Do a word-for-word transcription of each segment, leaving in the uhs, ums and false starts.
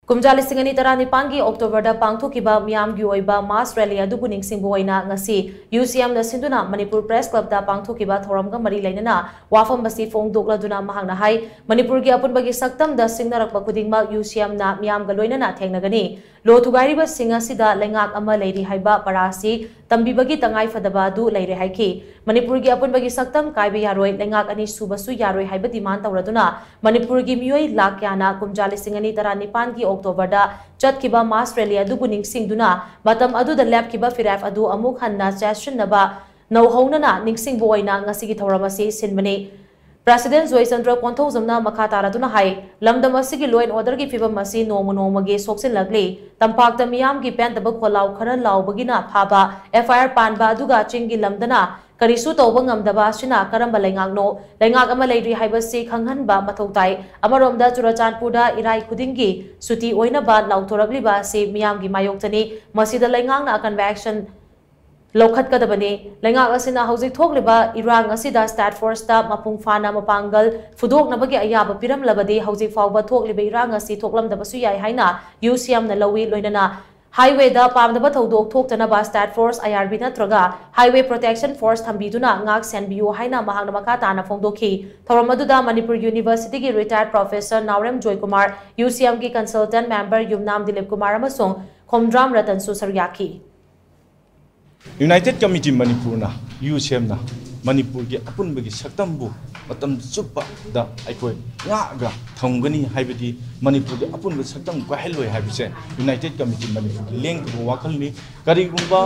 ꯀꯨꯝꯖꯥ ꯂꯤꯁꯤꯡ ꯑꯅꯤ ꯇꯔꯥꯅꯤꯄꯥꯟꯒꯤ ꯑꯣꯛꯇꯣꯕꯔꯗ ꯄꯥꯡꯊꯣꯛꯈꯤꯕ ꯃꯤꯌꯥꯝꯒꯤ ꯑꯣꯏꯕ ꯃꯥꯁ ꯔꯦꯂꯤ ꯑꯗꯨꯕꯨ ꯅꯤꯡꯁꯤꯡꯕ ꯑꯣꯏꯅ ꯉꯁꯤ ꯌꯨ ꯁꯤ ꯑꯦꯝꯅ ꯁꯤꯟꯗꯨꯅ ꯃꯅꯤꯄꯨꯔ ꯄ꯭ꯔꯦꯁ ꯀ꯭ꯂꯕꯇ ꯄꯥꯡꯊꯣꯛꯈꯤꯕ ꯊꯧꯔꯝꯒ ꯃꯔꯤ ꯂꯩꯅꯅ ꯋꯥꯐꯝ ꯑꯁꯤ ꯐꯣꯡꯗꯣꯛꯂꯗꯨꯅ ꯃꯍꯥꯛꯅ ꯍꯥꯏ, ꯃꯅꯤꯄꯨꯔꯒꯤ ꯑꯄꯨꯟꯕꯒꯤ ꯁꯛꯇꯝꯗ ꯁꯤꯡꯅꯔꯛꯄ ꯈꯨꯗꯤꯡꯃꯛ ꯌꯨ ꯁꯤ ꯑꯦꯝꯅ ꯃꯤꯌꯥꯝꯒ ꯂꯣꯏꯅꯅ ꯊꯦꯡꯅꯒꯅꯤ꯫ ꯂꯣ ꯊꯨꯒꯥꯏꯔꯤꯕꯁꯤꯡ ꯑꯁꯤꯗ ꯂꯩꯉꯥꯛ ꯑꯃ ꯂꯩꯔꯤ ꯍꯥꯏꯕ ꯄꯔꯥ ꯑꯁꯤ ꯇꯝꯕꯤꯕꯒꯤ ꯇꯉꯥꯏ ꯐꯗꯕ ꯑꯗꯨ ꯂꯩꯔꯦ ꯍꯥꯏꯈꯤ꯫ ꯃꯅꯤꯄꯨꯔꯒꯤ ꯑꯄꯨꯟꯕꯒꯤ ꯁꯛꯇꯝ ꯀꯥꯏꯕ ꯌꯥꯔꯣꯏ, ꯂꯩꯉꯥꯛ ꯑꯅꯤ ꯁꯨꯕꯁꯨ ꯌꯥꯔꯣꯏ ꯍꯥꯏꯕ ꯗꯤꯃꯥꯟ ꯇꯧꯔꯗꯨꯅ ꯃꯅꯤꯄꯨꯔꯒꯤ ꯃꯤꯑꯣꯏ ꯂꯥꯈ ꯀꯌꯥꯅ ꯀꯨꯝꯖꯥ ꯂꯤꯁꯤꯡ ꯑꯅꯤ ꯇꯔꯥꯅꯤꯄꯥꯟꯒꯤ ꯑꯣꯛꯇꯣꯕꯔꯗ ꯆꯠꯈꯤꯕ ꯃꯥꯁ ꯔꯦꯂꯤ ꯑꯗꯨꯕꯨ ꯅꯤꯡꯁꯤꯡꯗꯨꯅ ꯃꯇꯝ ꯑꯗꯨꯗ ꯂꯦꯞꯈꯤꯕ ꯐꯤꯔꯦꯞ ꯑꯗꯨ ꯑꯃꯨꯛ ꯍꯟꯅ ꯆꯦꯠꯁꯤꯟꯅꯕ ꯅꯧꯍꯧꯅꯅ ꯅꯤꯡꯁꯤꯡꯕ ꯑꯣꯏꯅ ꯉꯁꯤꯒꯤ ꯊꯧꯔꯝ ꯑꯁꯤ ꯁꯤꯟꯕꯅꯤ꯫ ꯄ꯭ꯔꯦꯁꯤꯗꯦꯟ ꯖꯣꯏꯆꯟꯗ꯭ꯔ ꯀꯣꯟꯊꯧꯖꯝꯅ ꯃꯈꯥ ꯇꯥꯔꯗꯨꯅ ꯍꯥꯏ, ꯂꯝꯗꯝ ꯑꯁꯤꯒꯤ law and orderꯒꯤ ꯐꯤꯕꯝ ꯑꯁꯤ ꯅꯣꯡꯃ ꯅꯣꯡꯃꯒꯤ ꯁꯣꯛꯆꯤꯜꯂꯛꯂꯤ꯫ ꯇꯝꯄꯥꯛꯇ ꯃꯤꯌꯥꯝꯒꯤ ꯄꯦꯟꯗꯕ ꯈꯣꯜꯂꯥꯎ ꯈꯔ ꯂꯥꯎꯕꯒꯤꯅ ꯐꯥꯕ, ꯑꯦꯐ ꯑꯥꯏ ꯑꯥꯔ ꯄꯥꯟꯕ ꯑꯗꯨꯒ ꯆꯤꯡꯒꯤ ꯂꯝꯗꯅ ꯀꯔꯤꯁꯨ ꯇꯧꯕ ꯉꯝꯗꯕ ꯑꯁꯤꯅ ꯀꯔꯝꯕ ꯂꯩꯉꯥꯛꯅꯣ? ꯂꯩꯉꯥꯛ ꯑꯃ ꯂꯩꯔꯤ ꯍꯥꯏꯕꯁꯤ ꯈꯪꯍꯟꯕ ꯃꯊꯧ ꯇꯥꯏ꯫ ꯑꯃꯔꯣꯝꯗ ꯆꯨꯔꯆꯥꯟꯄꯨꯔꯗ ꯏꯔꯥꯏ ꯈꯨꯗꯤꯡꯒꯤ ꯁꯨꯇꯤ ꯑꯣꯏꯅꯕ ꯂꯥꯎꯊꯣꯔꯛꯂꯤꯕ ꯑꯁꯤ ꯃꯤꯌꯥꯝꯒꯤ ꯃꯥꯌꯣꯛꯇꯅꯤ꯫ ꯃꯁꯤꯗ ꯂꯩꯉꯥꯛꯅ ꯑꯀꯟꯕ action ꯂꯧꯈꯠꯀꯗꯕꯅꯤ꯫ ꯂꯩꯉꯥꯛ ꯑꯁꯤꯅ ꯍꯧꯖꯤꯛ ꯊꯣꯛꯂꯤꯕ ꯏꯔꯥꯡ ꯑꯁꯤꯗ state forceꯇ ꯃꯄꯨꯡ ꯐꯥꯅ ꯃꯄꯥꯡꯒꯜ ꯐꯨꯗꯣꯛꯅꯕꯒꯤ ꯑꯌꯥꯕ ꯄꯤꯔꯝꯂꯕꯗꯤ ꯍꯧꯖꯤꯛ ꯐꯥꯎꯕ ꯊꯣꯛꯂꯤꯕ ꯏꯔꯥꯡ ꯑꯁꯤ ꯊꯣꯛꯂꯝꯗꯕꯁꯨ ꯌꯥꯏ ꯍꯥꯏꯅ ꯌꯨ ꯁꯤ ꯑꯦꯝꯅ ꯂꯧꯏ꯫ ꯂꯣꯏꯅꯅ highwayꯗ ꯄꯥꯝꯗꯕ ꯊꯧꯗꯣꯛ ꯊꯣꯛꯇꯅꯕ state force, I R B ꯅꯠꯇ꯭ꯔꯒ highway protection force ꯊꯝꯕꯤꯗꯨꯅ ꯉꯥꯛ ꯁꯦꯟꯕꯤꯌꯨ ꯍꯥꯏꯅ ꯃꯍꯥꯛꯅ ꯃꯈꯥ ꯇꯥꯅ ꯐꯣꯡꯗꯣꯛꯈꯤ꯫ ꯊꯧꯔꯝ ꯑꯗꯨꯗ ꯃꯅꯤꯄꯨꯔ ꯌꯨꯅꯤꯚꯔꯁꯤꯇꯤꯒꯤ retired professor ꯅꯥꯎꯔꯦꯝ ꯖꯣꯏꯀꯨꯃꯥꯔ, ꯌꯨ ꯁꯤ ꯑꯦꯝꯒꯤ consultant member ꯌꯨꯝꯅꯥꯝ ꯗꯤꯂꯤꯞ ꯀꯨꯃꯥꯔ ꯑꯃꯁꯨꯡ ꯈꯣꯝꯗ꯭ꯔꯥꯝ ꯔꯇꯟꯁꯨ ꯁꯔꯨꯛ ꯌꯥꯈꯤ꯫ United Committee ꯃꯅꯤꯄꯨꯔꯅ, ꯌꯨ ꯁꯤ ꯑꯦꯝꯅ ꯃꯅꯤꯄꯨꯔꯒꯤ ꯑꯄꯨꯟꯕꯒꯤ ꯁꯛꯇꯝꯕꯨ ꯃꯇꯝ ꯆꯨꯞꯄꯗ ꯑꯩꯈꯣꯏ ꯉꯥꯛꯑꯒ ꯊꯝꯒꯅꯤ ꯍꯥꯏꯕꯗꯤ ꯃꯅꯤꯄꯨꯔꯒꯤ ꯑꯄꯨꯟꯕ ꯁꯛꯇꯝ ꯀꯥꯏꯍꯜꯂꯣꯏ ꯍꯥꯏꯕꯁꯦ United Committee ꯃꯅꯤꯄꯨꯔꯒꯤ ꯂꯦꯡꯗꯕ ꯋꯥꯈꯜꯅꯤ꯫ ꯀꯔꯤꯒꯨꯝꯕ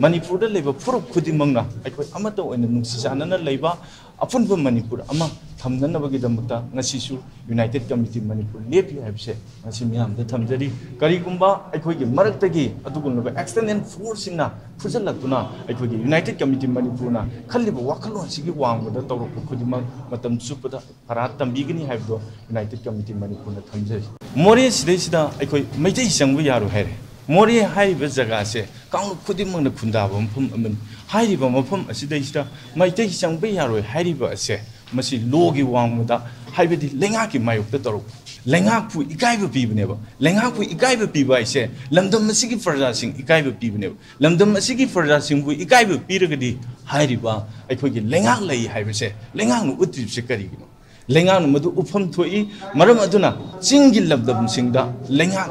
ꯃꯅꯤꯄꯨꯔꯗ ꯂꯩꯕ ꯐꯨꯔꯨꯞ ꯈꯨꯗꯤꯡꯃꯛꯅ ꯑꯩꯈꯣꯏ ꯑꯃꯠꯇ ꯑꯣꯏꯅ ꯅꯨꯡꯁꯤ ꯆꯥꯟꯅꯅ ꯂꯩꯕ, ꯑꯄꯨꯟꯕ ꯃꯅꯤꯄꯨꯔ ꯑꯃ ꯊꯝꯅꯅꯕꯒꯤꯗꯃꯛꯇ ꯉꯁꯤꯁꯨ United Committee ꯃꯅꯤꯄꯨꯔ ꯂꯦꯞꯄꯤ ꯍꯥꯏꯕꯁꯦ ꯉꯁꯤ ꯃꯤꯌꯥꯝꯗ ꯊꯝꯖꯔꯤ꯫ ꯀꯔꯤꯒꯨꯝꯕ ꯑꯩꯈꯣꯏꯒꯤ ꯃꯔꯛꯇꯒꯤ ꯑꯗꯨꯒꯨꯝꯂꯕ external forceꯁꯤꯡꯅ ꯐꯨꯖꯜꯂꯛꯇꯨꯅ ꯑꯩꯈꯣꯏꯒꯤ United Committee ꯃꯅꯤꯄꯨꯔꯅ ꯈꯜꯂꯤꯕ ꯋꯥꯈꯜꯂꯣꯟꯁꯤꯒꯤ ꯋꯥꯡꯃꯗ ꯇꯧꯔꯛꯄ ꯈꯨꯗꯤꯡꯃꯛ ꯃꯇꯝ ꯆꯨꯞꯄꯗ ꯐꯔꯥ ꯇꯝꯕꯤꯒꯅꯤ ꯍꯥꯏꯕꯗꯣ United Committee ꯃꯅꯤꯄꯨꯔꯅ ꯊꯝꯖꯔꯤ꯫ ꯃꯣꯔꯦ ꯁꯤꯗꯩꯁꯤꯗ ꯑꯩꯈꯣꯏ ꯃꯩꯇꯩ ꯆꯪꯕ ꯌꯥꯔꯣꯏ ꯍꯥꯏꯔꯦ꯫ ꯃꯣꯔꯦ ꯍꯥꯏꯔꯤꯕ ꯖꯒꯥꯁꯦ ꯀꯥꯡꯂꯨꯞ ꯈꯨꯗꯤꯡꯃꯛꯅ ꯈꯨꯟꯗꯥꯕ ꯃꯐꯝ ꯑꯃꯅꯤ꯫ ꯍꯥꯏꯔꯤꯕ ꯃꯐꯝ ꯑꯁꯤꯗꯩꯁꯤꯗ ꯃꯩꯇꯩ ꯆꯪꯕ ꯌꯥꯔꯣꯏ ꯍꯥꯏꯔꯤꯕ ꯑꯁꯦ ꯃꯁꯤ lawꯒꯤ ꯋꯥꯡꯃꯗ ꯍꯥꯏꯕꯗꯤ ꯂꯩꯉꯥꯛꯀꯤ ꯃꯥꯌꯣꯛꯇ ꯇꯧꯔꯛꯄ꯫ ꯂꯩꯉꯥꯛꯄꯨ ꯏꯀꯥꯏꯕ ꯄꯤꯕꯅꯦꯕ꯫ ꯂꯩꯉꯥꯛꯄꯨ ꯏꯀꯥꯏꯕ ꯄꯤꯕ ꯍꯥꯏꯁꯦ ꯂꯝꯗꯝ ꯑꯁꯤꯒꯤ ꯄ꯭ꯔꯖꯥꯁꯤꯡ ꯏꯀꯥꯏꯕ ꯄꯤꯕꯅꯦꯕ꯫ ꯂꯝꯗꯝ ꯑꯁꯤꯒꯤ ꯄ꯭ꯔꯖꯥꯁꯤꯡꯕꯨ ꯏꯀꯥꯏꯕ ꯄꯤꯔꯒꯗꯤ ꯍꯥꯏꯔꯤꯕ ꯑꯩꯈꯣꯏꯒꯤ ꯂꯩꯉꯥꯛ ꯂꯩ ꯍꯥꯏꯕꯁꯦ ꯂꯩꯉꯥꯛꯅ ꯎꯠꯇ꯭ꯔꯤꯕꯁꯦ ꯀꯔꯤꯒꯤꯅꯣ? ꯂꯩꯉꯥꯛꯅ ꯃꯗꯨ ꯎꯠꯐꯝ ꯊꯣꯛꯏ꯫ ꯃꯔꯝ ꯑꯗꯨꯅ ꯆꯤꯡꯒꯤ ꯂꯝꯗꯝꯁꯤꯡꯗ ꯂꯩꯉꯥꯛ,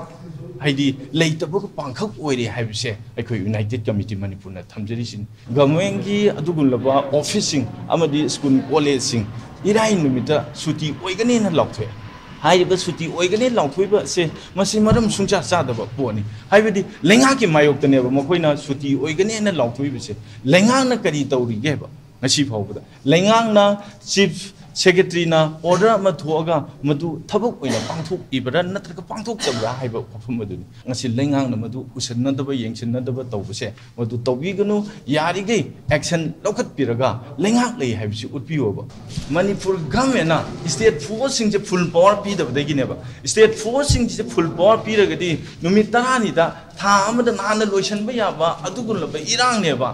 ꯍꯥꯏꯗꯤ ꯂꯩꯇꯕꯒ ꯄꯥꯡꯈꯛ ꯑꯣꯏꯔꯦ ꯍꯥꯏꯕꯁꯦ ꯑꯩꯈꯣꯏ ꯌꯨꯅꯥꯏꯇꯦꯠ ꯀꯃꯤꯇꯤ ꯃꯅꯤꯄꯨꯔꯅ ꯊꯝꯖꯔꯤꯁꯤꯅꯤ꯫ ꯒꯚꯔꯟꯃꯦꯟꯒꯤ ꯑꯗꯨꯒꯨꯝꯂꯕ ꯑꯣꯐꯤꯁꯁꯤꯡ ꯑꯃꯗꯤ ꯁ꯭ꯀꯨꯜ ꯀꯣꯂꯦꯖꯁꯤꯡ ꯏꯔꯥꯏ ꯅꯨꯃꯤꯠꯇ ꯁꯨꯇꯤ ꯑꯣꯏꯒꯅꯦꯅ ꯂꯥꯎꯊꯣꯛꯑꯦ꯫ ꯍꯥꯏꯔꯤꯕ ꯁꯨꯇꯤ ꯑꯣꯏꯒꯅꯤ ꯂꯥꯎꯊꯣꯛꯏꯕꯁꯦ ꯃꯁꯤ ꯃꯔꯝ ꯁꯨꯡꯆꯥ ꯆꯥꯗꯕ ꯄꯣꯠꯅꯤ꯫ ꯍꯥꯏꯕꯗꯤ ꯂꯩꯉꯥꯛꯀꯤ ꯃꯥꯌꯣꯛꯇꯅꯦꯕ ꯃꯈꯣꯏꯅ ꯁꯨꯇꯤ ꯑꯣꯏꯒꯅꯦꯅ ꯂꯥꯎꯊꯣꯛꯏꯕꯁꯦ꯫ ꯂꯩꯉꯥꯛꯅ ꯀꯔꯤ ꯇꯧꯔꯤꯒꯦꯕ? ꯉꯁꯤ ꯐꯥꯎꯕꯗ ꯂꯩꯉꯥꯛꯅ ꯆꯤꯐ ꯁꯦꯀ꯭ꯔꯦꯇꯔꯤꯅ ꯑꯣꯔꯗꯔ ꯑꯃ ꯊꯣꯛꯑꯒ ꯃꯗꯨ ꯊꯕꯛ ꯑꯣꯏꯅ ꯄꯥꯡꯊꯣꯛꯏꯕ꯭ꯔꯥ ꯅꯠꯇ꯭ꯔꯒ ꯄꯥꯡꯊꯣꯛꯇꯕ꯭ꯔꯥ ꯍꯥꯏꯕ ꯋꯥꯐꯝ ꯑꯗꯨꯅꯤ꯫ ꯉꯁꯤ ꯂꯩꯉꯥꯛꯅ ꯃꯗꯨ ꯎꯁꯟꯅꯗꯕ, ꯌꯦꯡꯁꯤꯟꯅꯗꯕ ꯇꯧꯕꯁꯦ ꯃꯗꯨ ꯇꯧꯕꯤꯒꯅꯨ꯫ ꯌꯥꯔꯤꯈꯩ ꯑꯦꯛꯁꯟ ꯂꯧꯈꯠꯄꯤꯔꯒ ꯂꯩꯉꯥꯛ ꯂꯩ ꯍꯥꯏꯕꯁꯤ ꯎꯠꯄꯤꯌꯣꯕ꯫ ꯃꯅꯤꯄꯨꯔ ꯒꯚꯔꯟꯃꯦꯟꯅ ꯁ꯭ꯇꯦꯠ ꯐꯣꯔꯁꯁꯤꯡꯁꯦ ꯐꯨꯜ ꯄꯥꯋꯔ ꯄꯤꯗꯕꯗꯒꯤꯅꯦꯕ꯫ ꯁ꯭ꯇꯦꯠ ꯐꯣꯔꯁꯁꯤꯡꯁꯦ ꯐꯨꯜ ꯄꯥꯋꯔ ꯄꯤꯔꯒꯗꯤ ꯅꯨꯃꯤꯠ ꯇꯔꯥꯅꯤꯗ, ꯊꯥ ꯑꯃꯗ ꯅꯍꯥꯟꯅ ꯂꯣꯏꯁꯤꯟꯕ ꯌꯥꯕ ꯑꯗꯨꯒꯨꯝꯂꯕ ꯏꯔꯥꯡꯅꯦꯕ꯫